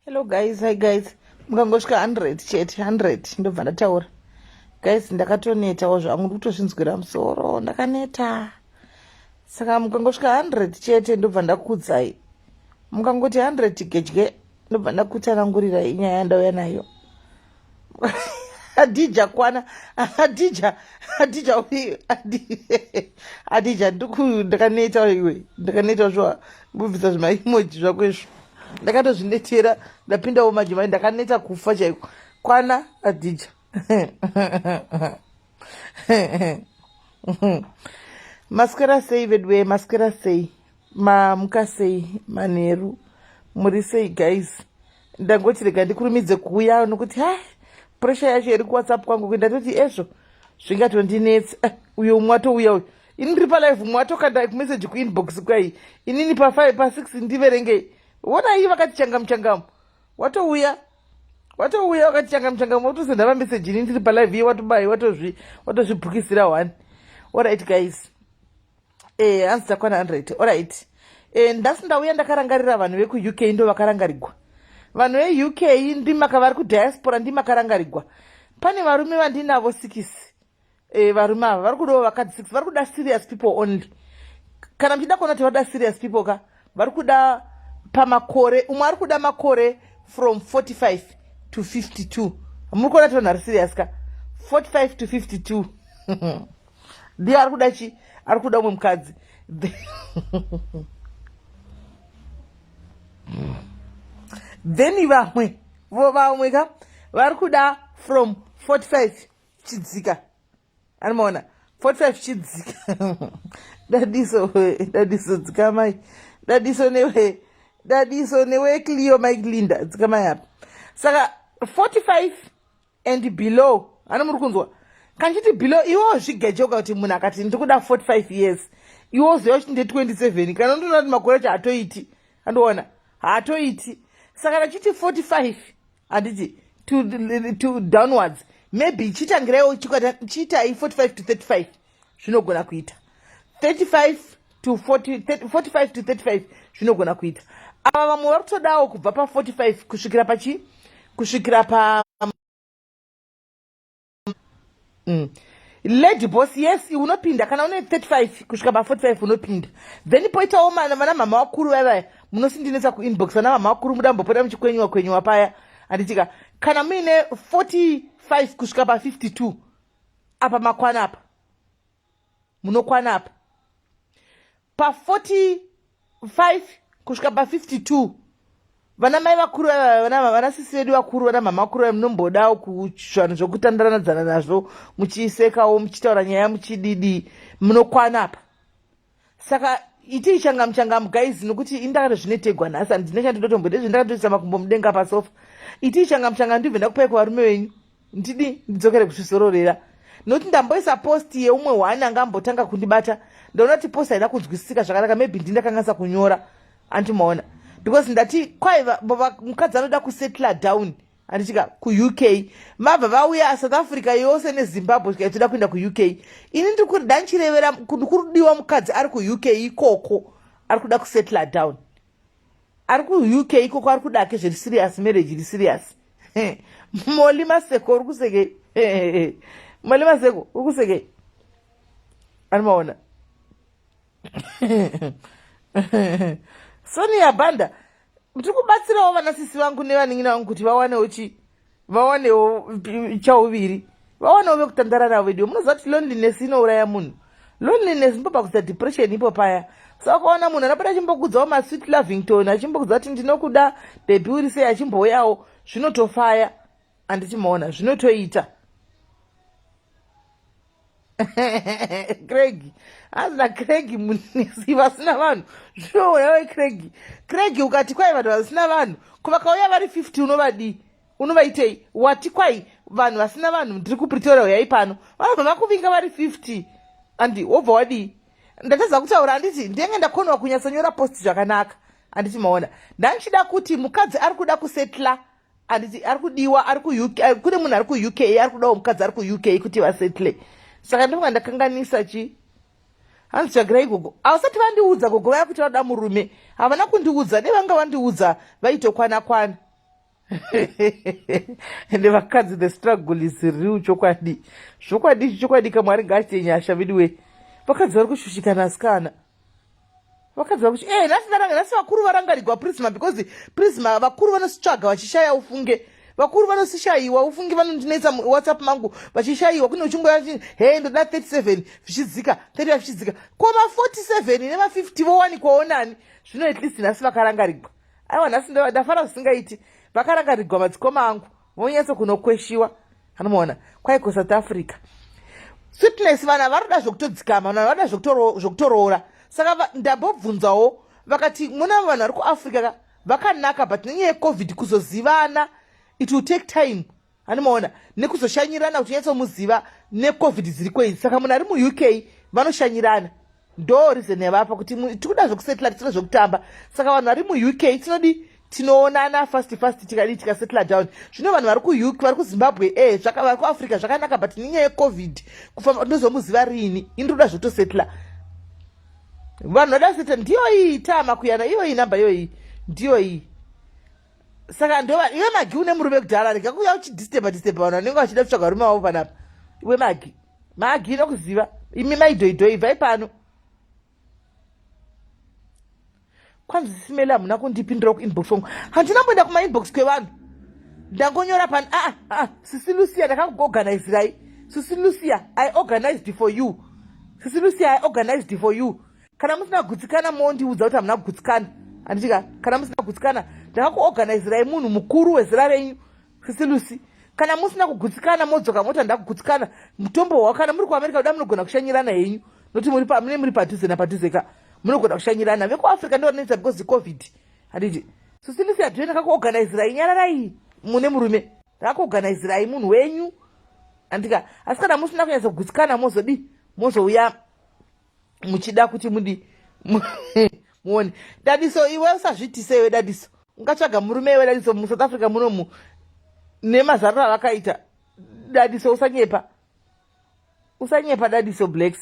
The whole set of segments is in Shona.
Hello guys, hi guys. Mukangosvika 100 chete, 100 ndobva ndataura. Guys, ndakatonetawo zvangu ndikutozvinzwira musoro, ndakaneta. Saka mukangosvika 100 chete ndobva ndakuudzai. Mukangoti 100 gedye ndobva ndakutsanangurirai nyaya yandauya nayo. Adija kwana, Adija, Adija Adija ndiku ndakaneta iwe, ndakaneta zva mbobvisa zvimaimoji zvako izvo. Ndakatozvinetera, ndapindawo manje mai ndakaneta kufa chaiko. Kwana Adija. Maswera sei veduwe, maswera sei. Mamuka sei manheru muri sei guys ndangoti rega ndikurumidze kuuya nokuti ha pressure yacho iri kuwhatsapp kwangu kuenda toti ezvo zvingatondinetsa eh, uyo umwe atouya uyu ini ndiri palive umwe atokanda message kuinbox kwai inini pa5 pa6 ndiverengei wonai vakati changamu changamu watouya watouya wakati changamu changamu watosenda mameseji ini ndiri palive iye watobai watozvibhukisira one alright guys Eh, hanzi takwana 100 alright eh, ndasi ndauya ndakarangarira vanhu vekuuk ndo vakarangarigwa vanhu veuk ndimaka vari kudiaspora ndimakarangarigwa pane varume vandinavo sikisi eh, varume ava vari kudawo vakadzi six vari kuda serious people only kana muchida kuona kuti vari kuda serious people ka vari kuda pamakore umwe ari kuda makore from 45 to 52 muri kuona kuti vanhu vari serious ka 45 to 52 ndiye ari kuda chi ari kuda umwe mukadzi then vamwe vo vamwe ka vari kuda from 45 chidzika anomaona 45 chidzika dadiso dadiso dzikamai dadiso newe dadiso newe clio mike linda dzikamai apa saka 45 and below ano muri kunzwa kanchiti below iwo zvigejoka kuti munhu akati ndiri kuda 45 years iwo ziva kuti nde 27 kana ndoona kuti makore acho hatoiti andiona haatoiti saka ndachiti 45 handiti to, to downwards maybe chitangiraiwo chiitai 45 to 35 zvinogona kuita 35 to 40, 45 to 35 zvinogona kuita ava vamwe vari kutodawo kubva pa 45 kusvikira pachi kusvikira pa mm. lady boss yes unopinda kana une 35 kusvika pa 45 unopinda then poitawo vana mama vakuru vaya vaya munosindinetsa kuinbox vana mama vakuru muda mbopota muchikwenyiwa kwenyiwa paya handitika kana muine 45 kusvika pa 52 apa makwana apa munokwana apa pa 45 kusvika pa 52 vana mai vakuru vana sisi vedu vakuru vana mhama vakuru vaya munombodawo kuzvanhu zvokutandaranadzana nazvo muchisekawo muchitaura nyaya muchididi munokwana apa saka itii changamu changamu guys nokuti ini ndakatozvinetegwa nhasi handina chandototomboita izvi ndakatoisa makumbo mudenga pasofa itii changamu changamu ndibve ndakupai kuvarume venyu ndidi ndidzokere kuzvizororera nokuti ndamboisa post yeumwe hwani anga ambotanga kundibata ndaona kuti post haina kunzwisisika zvakanaka maybe ndi ndakanganisa kunyora andimaona because ndati kwai mukadzi anoda kusettler down handitika kuuk mabva vauya south africa yose nezimbabwe svika itoda kuenda kuuk ini ndiri kuti danchirevera ndikudiwa mukadzi ari kuuk ikoko ari kuda kusettler down ari kuuk ikoko ari kudake zviri serious marriage iri serious moli maseko uri kusekei moli maseko uri kusekei anomaona sonia banda tiri kubatsirawo vana sisi vangu nevanin'ina vangu kuti vawanewo chi vawanewo chauviri vawanewo vekutandara navo veduwe munoziva kuti loneliness inouraya munhu loneliness ndipo pakuita depression ipo paya so ukaona munhu anopota achimbokudzawo masweet lovington achimbokudza kuti ndinokuda bhebhi uri sei achimbouyawo zvinotofaya handiti maona zvinotoita Craig hanzi naCraig munisi vasina vanhu zvinouya we Craig Craig ukati kwai vanhu vasina vanhu ko vakauya vari 50 unovadii unovaitei wati kwai vanhu vasina vanhu ndiri kupretoria uyai pano vanhu vakuvinga vari 50 andi wobva wadii ndatadza kutaura handiti ndenge ndakonwa kunyatsonyora post zvakanaka handiti maona ndandichida kuti mukadzi ari kuda kusetla anditi ari kudiwa ari kuuk eh, kune munhu ari kuuk ari kudawo mukadzi ari kuuk kuti vasettle saka ndinonga ndakanganisa chi hanzi tsvagirai gogo havasati vandiudza gogo vaya kuti vanoda murume havana kundiudza dai vanga vandiudza vaitokwana kwana. Ende vakadzi, the struggle is real. Chokwadi, zvokwadi ichi, chokwadi kamwari ngaachite nyasha veduwe. Vakadzi vari kushushikana, asikana. Vakadzi vari kush eh, nhasi ndaranga, nhasi vakuru varangarigwa Prisma, because Prisma vakuru vanositsvaga vachishaya ufunge. Vakuru vanosishayiwa ufunge, vanondinetsa WhatsApp mangu vachishayiwa. Kune uchingoya, he, ndoda 37 zvichidzika, 35 zvichidzika, ko ma47 nema50 vowanikwawo nani? Zvino at least nhasi vakarangarigwa. Aiwa, nhasi ndafara zvisingaiti. Vakarangarigwa madzikoma angu, vonyatso kunokweshiwa. Anomaona kwaiko South Africa sweetness, vanhu varoda zvokutodzikama, vanhu varoda zvokutoroora. Saka ndambobvunzawo, vakati muna vanhu vari kuAfrica ka vakanaka, but nenyaya yeCovid kuzozivana it will take time. Anomaona nekuzoshanyirana kuti unyatsomuziva neCovid dziri kwei. Saka munhu ari muUK vanoshanyirana, ndo reason yavapa kuti tikuda zvekusetla, tisina zvekutamba. Saka vanhu vari muUK tinodi tinoonana fast fast, tikadii, tikasetla down. Zvino vanhu vari kuUK, vari kuZimbabwe, e vari kuAfrica zvakanaka, but nenyaya yeCovid kufamba ndozomuziva rini? Indoda zvotosetla. Vanhu vada kusetla, ndiyo iyi tama kuyana, iyoyi namba, iyoyi ndiyo iyi. Saka ndova iwe Magi, une murume kudhara, rega kuuya uchidisturba disturba vanhu vanenge vachida kutsvaga varume vavo panapa. Iwe Magi, Magi, inokuziva imi maidhoidhoi, bvai pano. Kwanzi simele hamuna kundipindura kuinbox wangu. Handina mboenda kumainbox kwevanhu, ndangonyora pani. Aa ah, ah, Sisi Lucia, ndakakuorganizirai. Sisi Lucia, I organized for you. Sisi Lucia, I organized for you. Kana musina kugutsikana, mondiudza kuti hamuna kugutsikana, handitika? Kana musina kugutsikana, ndakakuorganizirai munhu mukuru wezera renyu. Sisi Lucy, kana musina kugutsikana, modzoka moti handakugutsikana. Mutombo wako, kana muri kuAmerica kuda, munogona kushanyirana henyu, nokuti muri mune muri padhuze napadhuze ka, munogona kushanyirana. VekuAfrica ndo vanonetsa because COVID, handiti? Sisi Lucy, hatiwe, ndakakuorganizirai, nyararai. Mune murume, ndakakuorganizirai munhu wenyu, handika? Asi kana musina kunyatsa kugutsikana, mozodi mozouya muchida kuti mudi muone. Dadiso, iwe usazviitise. Iwe Dadiso, ungatsvaga murume iwe Dadiso muSouth Africa munomu nemazaruro avakaita? Dadiso, usanyepa, usanyepa Dadiso Blacks.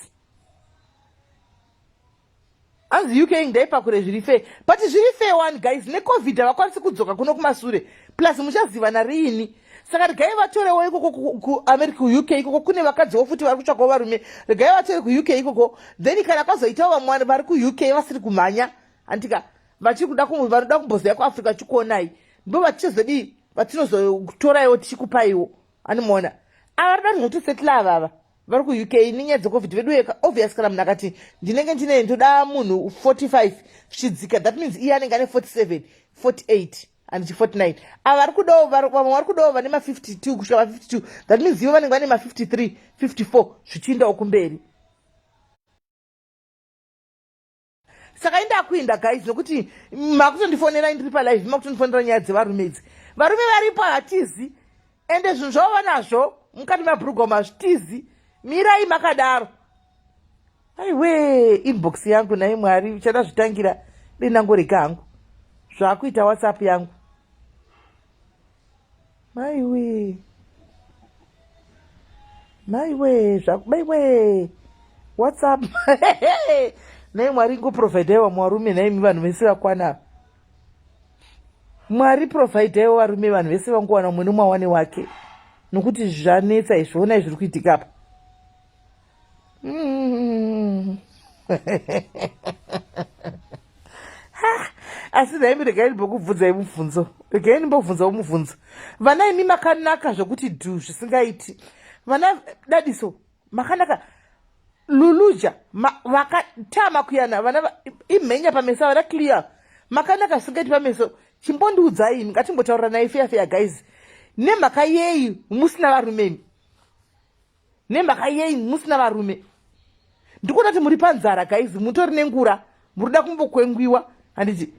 Anzi UK ndaipakure zviri fair, but zviri fair one guys, neCovid havakwanisi kudzoka kuno kumasure, plus muchazivana riini? Saka regai vatorewo ikoko kuAmerica, kuUK ikoko kune vakadziwo futi vari kutsvakawo varume. Regai vatore kuUK ikoko, then kana kwazoitawo vamwe vari kuUK vasiri kumhanya, handika, vachiri kuda, vanoda kumbozoya kuAfrica vachikuonai, ndo vatichazodii, vatinozotoraiwo tichikupaiwo. Anomuona ava rida zvotosetla avava vari kuUK nenyaya dzeCovid vedu yeka. Obvious, kana munhu akati ndinenge ndine ndoda munhu 45 zvichidzika, that means iye anenge ane 47, 48 handichi 49. Ava vari kudawo, vamwe vari kudawo vane ma52 kusvika ma52, that means ivo vanenge vane ma53, 54 zvichiendawo kumberi. Saka indakuinda guys, nokuti makutondifonera ndiri palive, makutondifonera nyaya dzevarume idzi. Varume varipo, hatizi, ende zvinhu zvavo vanazvo mukati mabhurugwa mazvitizi. Mirai makadaro. Aiwe, inbox yangu, nhai Mwari, uchada zvitangira denangorega hangu zvaakuita WhatsApp yangu. Maiwe, maiwe, zvakubaiwe WhatsApp. Nhai Mwari, ingoprovhaidaiwa muvarume nhaimi, vanhu vese vakwana. Mwari, provhaidaiwo varume, vanhu vese vangowana umwe nomwe awane wake, nokuti zvanetsa izvi. Onai zviri kuitika apa. Asi nhaimi, regai ndimbokubvunzai mubvunzo, regai ndimbobvunzawo mubvunzo. Vana imi makanaka zvokuti dhu zvisingaiti. Vana Dadiso makanaka, Luluja vakatama kuyana, vana imhenya pameso, vana Clear makanaka zvisingaiti pameso. Chimbondiudzai imi, ngatimbotauranai feya feya guys, nemhaka yei musina varume imi? Nemhaka yei musina varume? Ndikuona kuti muri panzara guys, mutori nengura, murikuda kumbokwengwiwa, handiti?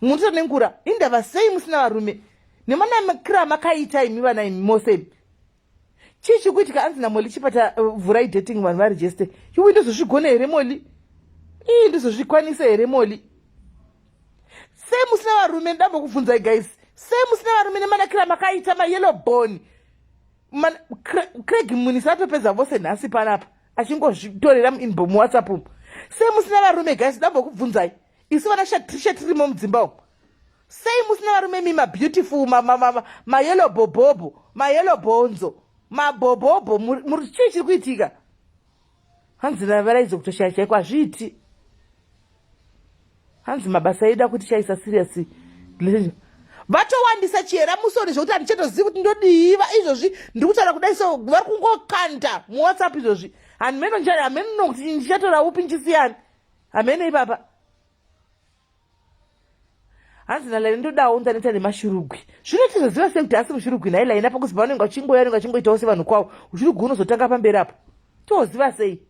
Mutori nengura, indava sei musina varume nemanakira makaita imi vana imi mose imi? Chii chiri kuitika? Anzi naMoli chipata, vhurai dating, vanhu varejeste. Iwe, ndozozvigona here Moli? Ii, ndozozvikwanisa here Moli? Sei musina varume? Ndambokubvunzai guys, sei musina varume nemanakira makaita mayellow bone? Craig Munisi atopedza vose nhasi panapa achingozvitorera muinbo muWhatsApp umu. Sei musina varume guys? Ndambokubvunzai, isu vana Shatrisha tirimo mudzimba umu. Sei musina varume mi mabeautiful mayellow bhobhobho mayellow bonzo mabhobhobho muri chii chiri kuitika? Hanzi navaraidzo kutoshaya chaiko hazviiti. Hanzi mabasa edu akuti chaisa serious relationship. Vatowandisa chihera musoni zvekuti handichatozivi kuti ndodiiva izvozvi ndiri kutaura kudai so vari kungokanda muwhatsapp izvozvi handimeno hameno kuti ndichatora upi ndichisiyani hameno ipapa. Hanzi naLaina ndodawo ndaneta nemashurugwi. Zvino tizoziva sei kuti asi mushurugwi nhai Laina pakuzi pavanenge vachingoya vanenge vachingoitawo sevanhu kwawo. Ushurugwi unozotanga pamberi apo. Toziva sei?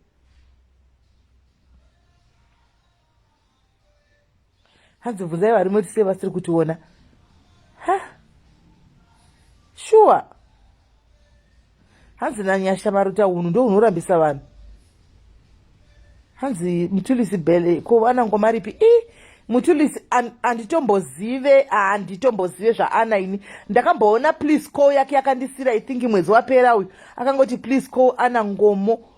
Hanzi bvunzai varume kuti sei vasiri kutiona. Ha? Shuwa. Hanzi naNyasha Maruta hunhu ndohunorambisa vanhu. Hanzi Mutulisi Bele ko ana ngoma ripi? I Mutulisi anditombozive handitombozive zvaana ini. Ndakamboona please call yake yakandisira I think mwedzi wapera uyu. Akangoti please call ana ngomo.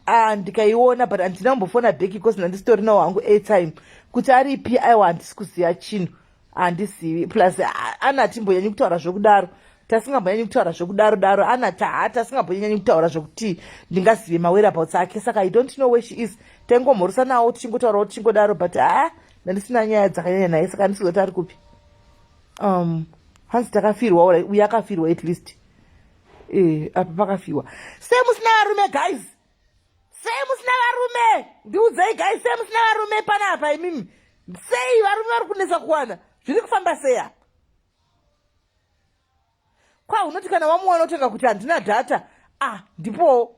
Ah, ndikaiona but handina kumbofona back because ndandisitorinawo hangu airtime. Kuti aripi aiwa handisi kuziva chinhu. Handizivi plus ana hatimbonyanyi kutaura zvekudaro tasingambonyanyi kutaura zvekudaro daro ana taha tasingambonyanyi kutaura zvekuti ndingazive mawhereabouts ake saka i don't know where she is taingomhoresanawo tichingotaurawo tichingodaro but haa ndandisina nyaya dzakanyanya naye saka handisiziva kuti ari kupi um hanzi takafirwa uye akafirwa at least eh, apa pakafiwa sei musina varume guys Sei musina varume? Ndiudzei guys, sei musina varume panapa imimi? Sei varume vari kunetsa kuwana? Zviri kufamba sei apa? Kwa unoti kana wamuwana otenga kuti handina data. Ah, ndipowo.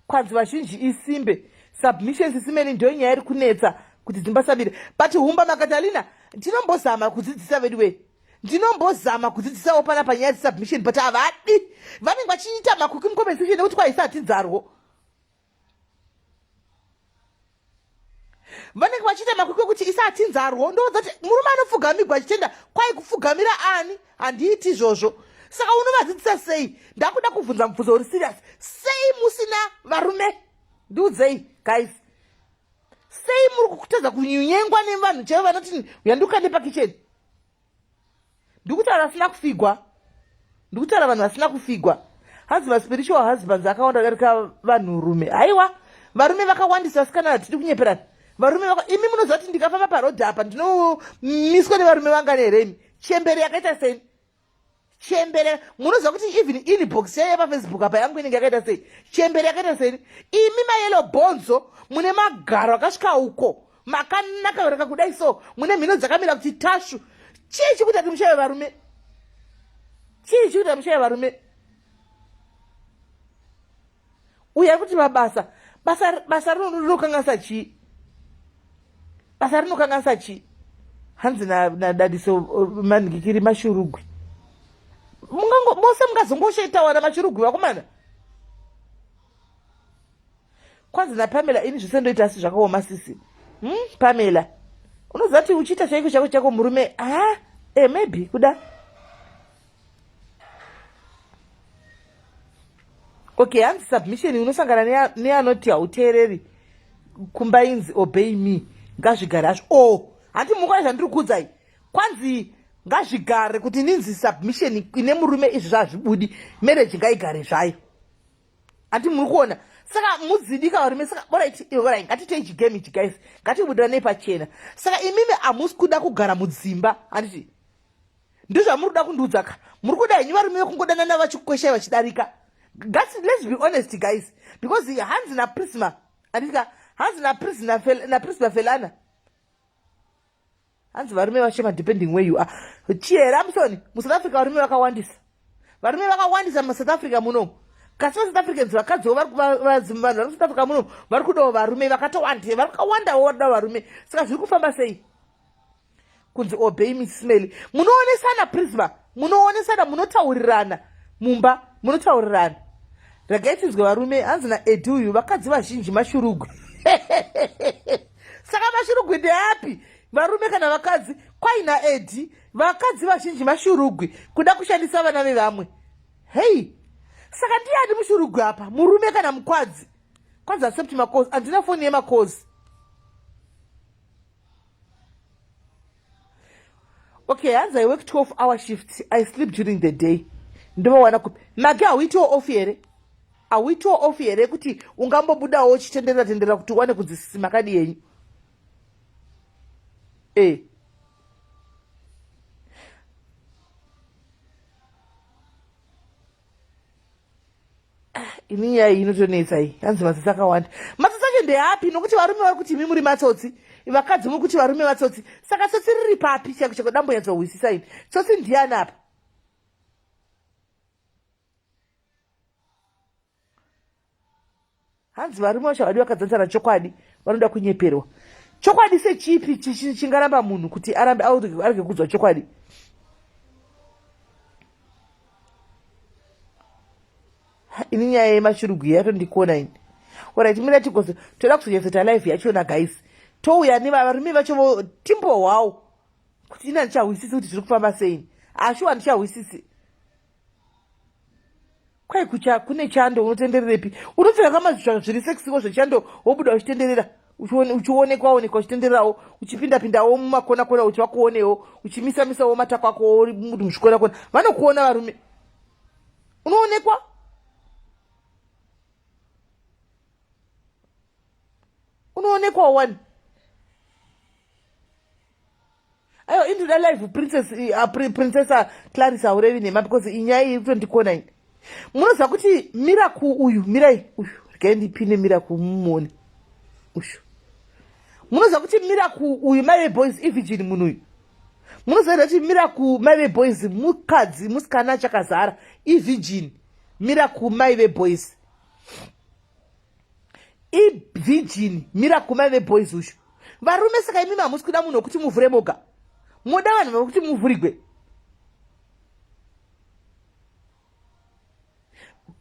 Kwanzi vazhinji isimbe. Submissions isimeni ndiyo nyaya iri kunetsa kuti dzimba sabire. But humba makatalina, ndinombozama kudzidzisa vedu wee. Ndinombozama kudzidzisawo pana panyaya dzesubmission but havadi. Vanenge vachiita makuki mucomment section nekuti kwaisa hatidzarwo. Vanenge vachiita makuki ekuti isa hatinzarwo. Ndoudza kuti murume anopfugamigwa achitenda kwai kupfugamira ani? Handiiti izvozvo. Saka unovadzidzisa sei? Ndakuda kubvunza mubvunzo uri serious. Sei musina varume? Ndiudzei guys. Sei muri kutadza kunyengwa nevanhu chaivo vanoti yandukande pakicheni? Ndikutaura vasina kufigwa. Ndikutaura vanhu vasina kufigwa. Hanzi maspiritual husbands akawanda kudarika vanhurume. Haiwa, varume vakawandisa vasikana hatidi kunyeperana. Varume vaka imi munoziva kuti ndikafamba paroad apa ndinomiswa nevarume vangani here imi? Chembere yakaita seni. Chembere munoziva kuti even inbox yaiya pafacebook apa yangu inenge yakaita sei? Chembere yakaita seni. Imi mayellow bonzo mune magaro akasvika uko. Makanaka raka kudai so mune mhino dzakamira kuti tashu. Chii chikuita kuti mushaye varume? Chii chikuita mushaye varume? Uye kuti mabasa basa basa rinokanganisa chii? Basa rinokanganisa chii? Hanzi nadadiso na manhikiri mashurugwi. Mungango mose mungazongoshaitawana mashurugwi vakomana. Kwanzi naPamela ini zvese ndoita asi zvakaoma sisi. Hmm, Pamela. Unoziva kuti uchiita chaiko chako chako murume ah eh maybe kuda. Okay, hanzi submission unosangana neanoti hauteereri kumba inzi obey me ngazvigare hazvo. Oh, hanti mukwana zvandiri kuudzai. Kwanzi ngazvigare kuti ninzi submission ine murume izvi zvazvibudi marriage ngaigare zvayo. Ati muri kuona saka mudzidika varume saka orit orit ngatitei chigame ichi guys ngatibudiranei pachena saka imimi hamusi kuda kugara mudzimba handiti ndozvamuri kuda kundiudza ka muri kuda henyu varume vekungodanana vachikweshai vachidarika Gats, let's be honest guys because hanzi naprisma andika hanzi naprisma felana Hanzi varume vashoma depending where you are. Chihera Musoni, muSouth Africa varume vakawandisa. Varume vakawandisa muSouth Africa muno. Kasi vaSouth Africans vakadziwo vanhu vari muSouth Africa muno vari kudawo varume vakatowandisa, vakawandawo vari kudawo varume. Saka zviri kufamba sei? Kunzi obey Miss Smelly. Munoonesana Prisma, munoonesana, munotaurirana mumba, munotaurirana. Regai tinzwe varume hanzi naEddy uyu vakadzi vazhinji mashurugwi. Saka mashurugwi ndeapi? Varume kana vakadzi? Kwaina Edi, vakadzi vazhinji mashurugwi kuda kushandisa vana vevamwe. Hey, saka ndiyani mushurugwi apa? Murume kana mukwadzi? Kwanzi accept makozi, handina foni yemakozi. Okay, hanzi I work 12 hour shift, I sleep during the day. Ndovawana kupi? Magi hauitiwo off here? Hauitiwo off here kuti ungambobudawo uchitenderera tenderera kuti uwane kunzi sisi makadi yenyu? Eh. Ini nyaya iyi inotonetsa iyi. Hanzi matsotsi akawanda. Matsotsi acho ndeapi? Nokuti varume vari kuti imi muri matsotsi, vakadzi muri kuti varume vatsotsi. Saka tsotsi riri papi chaiko chaiko? Dambonyatsohwisisa ini. Tsotsi ndiani apa? Hanzi varume vacho havadi vakadzanzana chokwadi, vanoda kunyeperwa. Chokwadi sechipi chingaramba munhu kuti arambe arege kuudzwa chokwadi? Ini nyaya yemashurugwi yatondikona ini. Orit, mira tigozo toda kuzonyatsoita live yachona guys. Touya nevarume vacho timbohwawo kuti ini handichahwisisi kuti zviri kufamba sei. Ashuwa handichahwisisi. Kwai kucha kune chando unotendererepi? Unopfeka kamazvitsvaka zviri sexiwo zvechando wobuda uchitenderera uchionekwa onekwa uchitendererawo uchipinda pindawo mumakona kona kuti vakuonewo uchimisa misawo matako ako uri muzvikona kona vanokuona varume unoonekwa. Unoonekwa wani. Aiwa, indoda live princess, princessa Clarissa haurevi nhema because inyaya iri kutondikona ini. Munoziva kuti Miracle uyu, mirai uyu, regai ndipine Miracle mumuone uyu. Munoziva kuti Miracle uyu mai veboys ivirgin munhu uyu. Munoziva here kuti Miracle mai veboys mukadzi musikana achakazara ivirgin. Miracle mai veboys ivirgin. Miracle mai veboys uyu. Varume, saka imimi hamusi kuda munhu wekuti muvhure moga, moda vanhu vekuti muvhurigwe.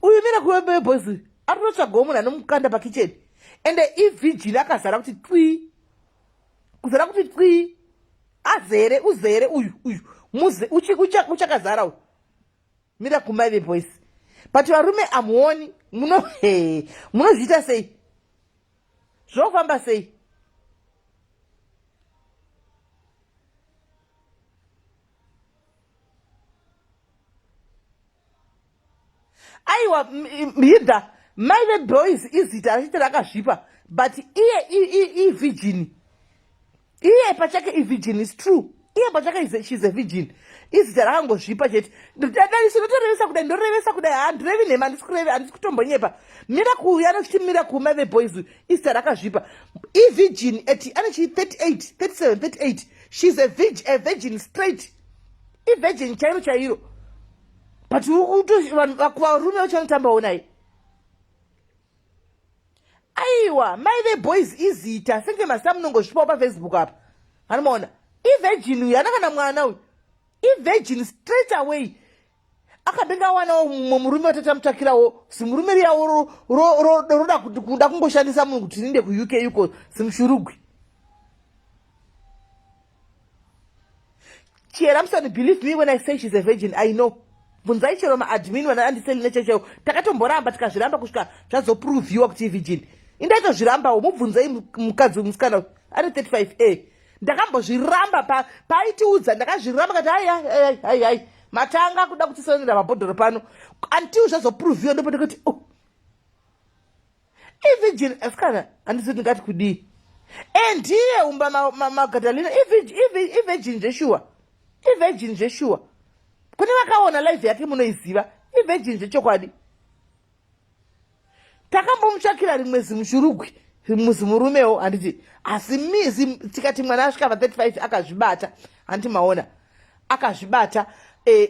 Uyu Miracle veboys uyu ari kutotsvagawo munhu anomukanda pakicheni, ende ivirgin akazara kuti twi, kuzara kuti twi, azere, uzere uyu uyu muze uchakazara uyu Miracle mai veboys. But varume amuoni muno munozviita sei? Zvofamba sei? Aiwa, Hidha mai veboys izita rachiti rakazvipa, but iye ivirgin. Iye pachake ivirgin, is true. Iye pachake shes a virgin, izita rakangozvipa chete. Daiso ndotorevesa kudai, ndorevesa kudai, handirevi nhema, handisi kurevi, handisi kutombonyepa. Miracle uyu anochiti Miracle mai veboys izita rakazvipa, ivirgin at ane chi 38 37 38. Shes a virgin, a virgin straight, ivirgin chairo chairo. But varume vacho vanotambawo naye. Aiwa, mai veboys izita senge mazita munongozvipawo paFacebook apa, anomaona. Ivirgin uyu, hana kana mwana uyu, ivirgin straight away. Akabenge awanawo mumwe murume watatamutsvakirawo zimurume riyawo roda kuda kungoshandisa munhu kuti rinde kuUK uko, zimushurugwi. Chiyera Musani, believe me when I say she's a virgin, I know. Bvunzai chero maadmin vana andiseli nechecheo, takatomboramba tikazviramba kusvika zvazoproviwa kuti ivirgin. Indaitozvirambawo, mubvunzei mukadzi musikana ane 35 a. Ndakambozviramba paaitiudza, ndakazviramba kati hai hai hai hai, matanga kuda kutisonera mabhodhoro pano until zvazoproviwa, ndopandakati oh, ivirgin asikana. Handisi ndingati kudii, endiye umba Magadalina ivirgin zveshuwa, ivirgin zveshuwa. Kune vakaona live yake munoiziva, ivirgin zvechokwadi. Takambomutsvakira rimwe zimushurugwi muzimurumewo, handiti? Asi mizi tikati mwana asvika pa35 akazvibata, handiti maona akazvibata?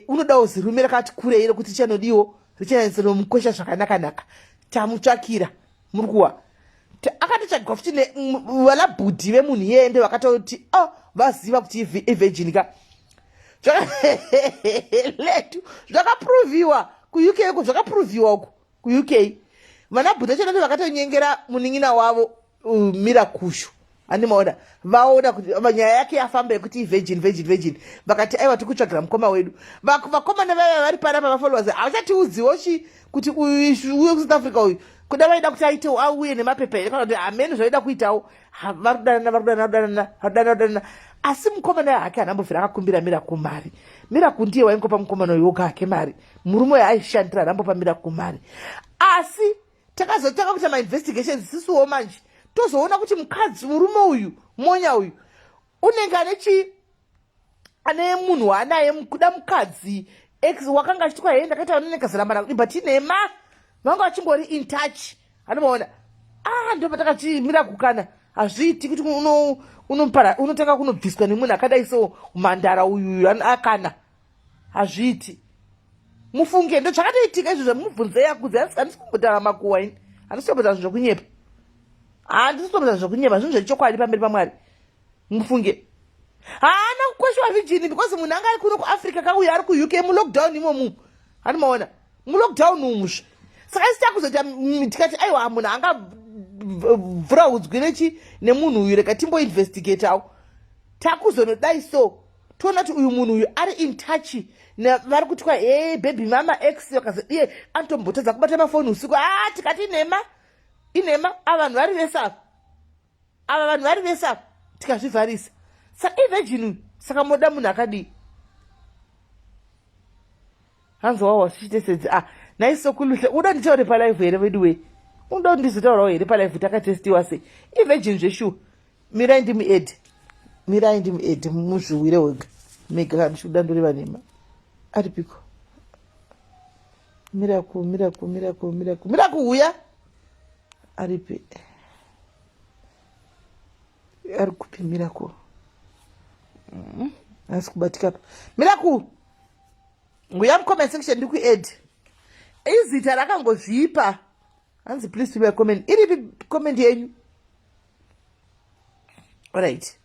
Unodawo zirume rakati kurei rekuti richanodiwo richanyatsonomukwesha zvakanaka-naka. Tamutsvakira, muri kuwa akatotsvagwa futi vana bhudhi vemunhu iyeye, ndo vakatoti oh, vaziva kuti ivirgin ka. Letu zvakaproviwa kuUK uko, zvakaproviwa uko kuUK. Vana bhudhi vacho ndo vakatonyengera munin'ina wavo Mirakushu, handimaona? Vaona kuti nyaya yake yafamba yekuti ivirgin, virgin, virgin, vakati aiwa, tikutsvagira mukoma wedu. Vakomana vaiva vari panapa vafollowers havachatiudziwo chi kuti uyu uye kuSouth Africa uyu. Kuda vaida kuti aitewo auye nemapepa here kana kuti hameno zvaida kuitawo. Vari kudanana, vari kudanana, vari kudanana, vari kudanana. Asi mukomana hake haana mbobvira akakumbira Miracle mari. Miracle ndiye waingopa mukomana uyu woga hake mari. Murume uyu aishandira haana mbopa Miracle mari. Asi takazotanga kuita mainvestigations sisuwo manje tozoona kuti mukadzi murume uyu monya uyu unenge ane chii, ane munhu waanaye, kuda mukadzi ex wakanga achiti kwa hee ndakaita vanonekazirambana kudi, but inhema, vanga vachingori in touch, anomaona. Ah, ndo patakachimira kukana hazviiti kuti unotanga kunobviswa nemunhu akadai so, mhandara uyu akana hazviiti. Mufunge, ndo zvakatoitika izvo zvamubvunzei akudzi. Handisi kumbotaura makuwa ini, handisi kutombotaura zvinhu zvokunyepa, handisi kutombotaura zvokunyepa, zvinhu zvechokwadi pamberi paMwari. Mufunge, haana kukweshwa virgin because munhu anga ari kuno kuAfrica kauya ari kuUK mulockdown imomu, hanimaona, mulockdown umuzve. Saka isi takuzoita tikati aiwa, munhu angavhura udzwi nechi nemunhu uyu, rega timboinvestigatawo. Takuzonodai so toona kuti uyu munhu uyu ari in touch vari kuti kwa e baby mama ex vakazi iye anotombotadza kubata mafoni usiku. A, tikati inhema, inhema, ava vanhu vari vese ava, ava vanhu vari vese ava, tikazvivharisa. Saka ivirgin uyu, saka moda munhu akadii? Hanzi wawa tichitesedzi. Ah, naiSokuluhle, uda nditaure palive here vedu wei? Unoda kuti ndizotaurawo here palive takatestiwa sei? Ivirgin zveshuwa. Mirai ndimuadd, mirai ndimuadd, muzviwire wega mega kana ndichikuda ndoreva nhema. Aripiko Miracle? Miracle, Miracle, Miracle, Miracle, uya. Aripi? Ari kupi Miracle? Asi kubatika pa Miracle, uya mucomment section ndikuadd. Izita rakangozvipa. Hanzi please leave a comment. Iripi comment yenyu? Alright,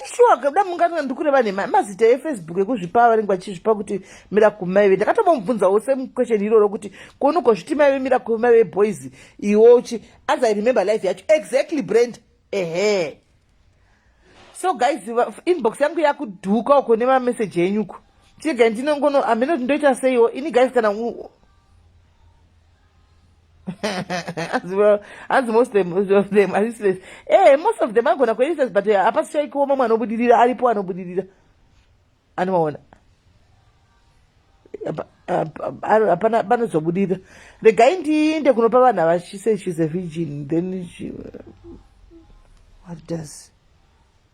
shuwa kuda mungati ndikureva nhema. Mazita eFacebook ekuzvipa vanenge vachizvipa kuti Miracle Maive. Ndakatombomubvunzawo same question iroro kuti kounogozviti Maive, Miracle Maive boys iwochi. As I remember life yacho exactly, brand ehe. So guys, inbox yangu yakudhuka uko nemameseji enyuko. Chigai ndinongono hameno kuti ndoita seiwo ini guys. Kana hanzi most of them are useless. Most of them agona kuuseless, but hapasi chaikuwo mamwe anobudirira aripo, anobudirira anomaona hapana panozobudirira. Regai ndiinde kunopa vanhu ava. She says she's a virgin, then she, what does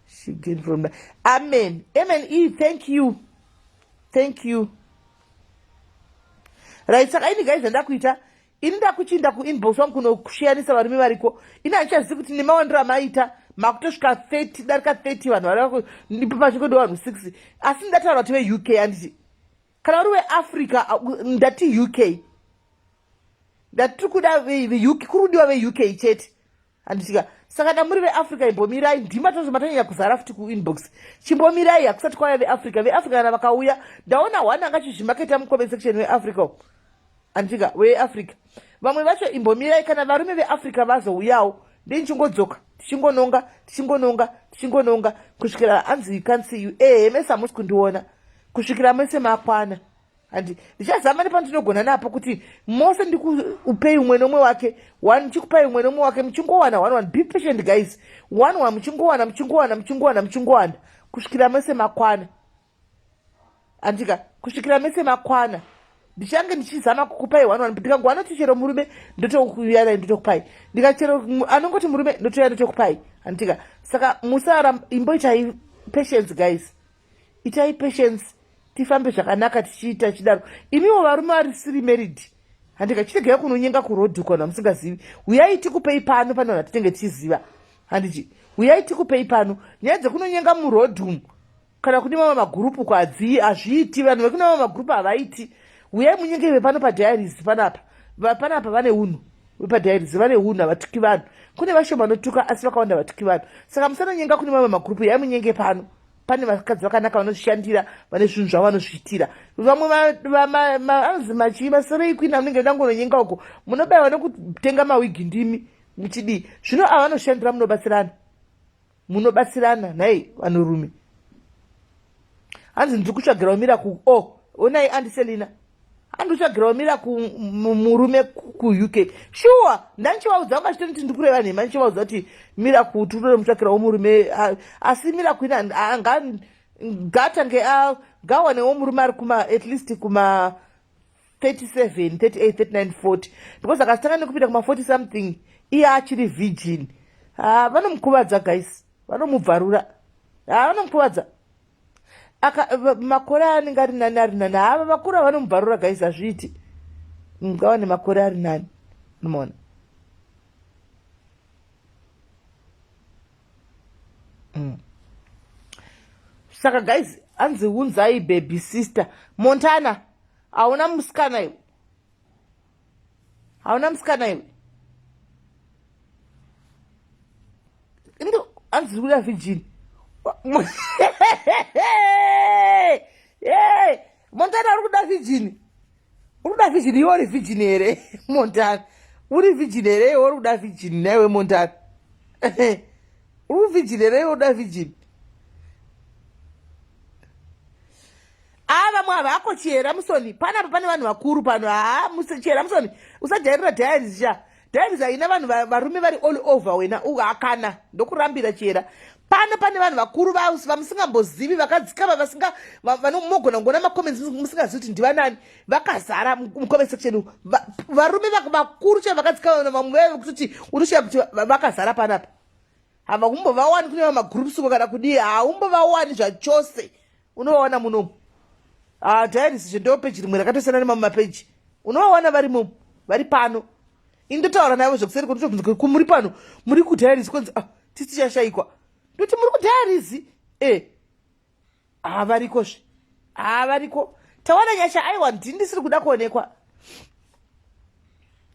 she gain from that? Amen, amen. E, thank you, thank you. Right, saka ini guys, zvandakuita ini, ndakuchiinda kuinbox wangu kunoshiyanisa varume variko. Ini handichazivi kuti nemawandiro amaita makutosvika 30, darika 30 vanhu vari ndipo pachikodo vanhu 6. Asi ndataura kuti veUK, handiti? Kana uri weAfrica, ndati UK, ndati tiri kuda veUK, kuri kudiwa veUK chete, handitika? Saka namuri veAfrica, imbomirai, ndima tozo matanyanya kuzara futi kuinbox. Chimbomirai, hakusati kwauya veAfrica. VeAfrica kana vakauya, ndaona one anga chizvimaketa mucomment section weAfrica, handitika? WeAfrica vamwe vacho imbomirai, kana varume veAfrica vazouyawo ndichingodzoka, tichingononga, tichingononga, tichingononga kusvikira anzi you can't see you. Ehe, mese hamusi kundiona kusvikira mese makwana. Handi ndichazama nepandinogona napo kuti mose ndikuupei umwe nomwe wake one, ndichikupai umwe nomwe wake, muchingowana one one. Be patient guys, one one, muchingowana, muchingowana, muchingowana, muchingowana kusvikira mese makwana, handika? Kusvikira mese makwana ndichange ndichizama kukupai one one. Ndikangowana kuti chero murume ndotokuyanai, ndotokupai. Ndikachero anongoti murume ndotoya, ndotokupai, handitika? Saka musara, imboitai patience guys, itai patience, tifambe zvakanaka tichiita chidaro. Imiwo varume varisiri married, handika, chitegai kunonyenga kurodhi kana musingazivi. Uyai tikupei pano, pane vanhu vatinenge tichiziva, handiti? Uyai tikupei pano. Nyaya dzekunonyenga murodhi umu kana kune mamwe magurupu kwadzii hazviiti. Vanhu vekune mamwe magurupu havaiti. Uyai munyenge vepano padiaries panapa. Panapa vane unhu, vepadiaries vane unhu, havatuki vanhu. Kune vashoma vanotuka, asi vakawanda vatuki vanhu. Saka musanonyenga kune mamwe magurupu, uyai munyenge pano. Pane vakadzi vakanaka vanozvishandira, vane zvinhu zvavo vanozviitira. Vamwe anonzi machii, masorei queen, amunenge dangononyenga uko munobayiwa nekutenga mawigi, ndimi muchidii. Zvino ava vanoshandira, munobatsirana, munobatsirana. Nhai vanhurume, hanzi ndiri kutsvagirawo Miracle. O oh, onai, andiselina. Andotsvagirawo Miracle murume kuUK. Shuwa ndandichivaudza vanga chitoti ndikureva nhema ndichivaudza kuti Miracle tinomutsvakirawo murume asi Miracle ina ngatange ngawanewo murume ari kuma at least kuma 37 38 39 40 because akazotanga nekupinda kuma 40 something iye achiri virgin. Ah, vanomukuvadza guys, vanomubvarura. Ah, vanomukuvadza. Aka makore anenge ari nani ari nani. Hava vakura vanomubvarura guys, hazviiti. Ngawane makore ari nani. Unoona? Saka guys, anzi unzai baby sister Montana. Hauna musikana iwe, hauna musikana iwe. Ndo anzi kuda virgin. Montana uri kuda virgin, uri kuda virgin iwe. Uri virgin here Montana? Uri virgin here iwe? Uri kuda virgin naiwe Montana? Uri virgin here iwe? Uda virgin? Aa, vamwe havako. Chiyera Musoni, panapa pane vanhu vakuru pano. Haa, Chiyera Musoni, usajairira diaries sha. Diaries haina vanhu varume vari all over wena. Hakana, ndokurambira Chiyera. Pano pane vanhu vakuru vamusingambozivi vakadzikama, vasinga vanomogona kuona macomments musingazivi kuti ndivanani vakazara mucomment section. Varume vakuru chaivo vakadzikama, vamwe vaive kutoti unosvika kuti vakazara panapa. Havakumbovawani kune vamagroups uko kana kudii, haumbovawani zvachose. Unovawana munomu. Ah, diaries zve ndo peji rimwe rakatosiyana nemamwe mapeji. Unovawana varimo, vari pano. Ini ndotaura navo zvekuseri kundotobvunza, kumuri pano muri kudiaries? Kwanzi, ah, tisi tichashayikwa. Ndoti muri kudiaries e. Ah, varikozve. Ah, variko. Tawana Nyasha, aiwa, ndini ndisiri kuda kuonekwa.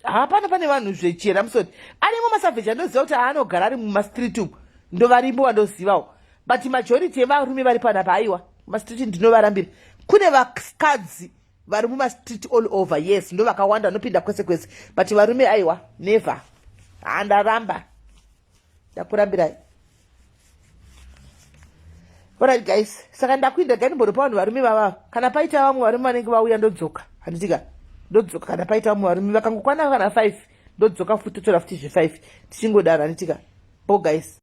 Hapana, pane vanhu zvechera Musoni arimo masavheji andoziva kuti aanogara ari mumastreet umu, ndovarimo vandozivawo, but majority yevarume vari panapa, aiwa, mastreet ndinovarambira. Kune vakadzi vari mumastreet all over, yes, ndo vakawanda vanopinda kwese kwese, but varume aiwa, never. Handaramba, ndakurambirai. Alright guys, saka ndakuinda ganimboropa vanhu varume vavava. Kana paita vamwe varume vanenge vauya, ndodzoka, handitika? Ndodzoka kana paita vamwe varume vakangokwana kana 5, ndodzoka futi, totora futi zve5, tichingodaro, handitika? Bo guys.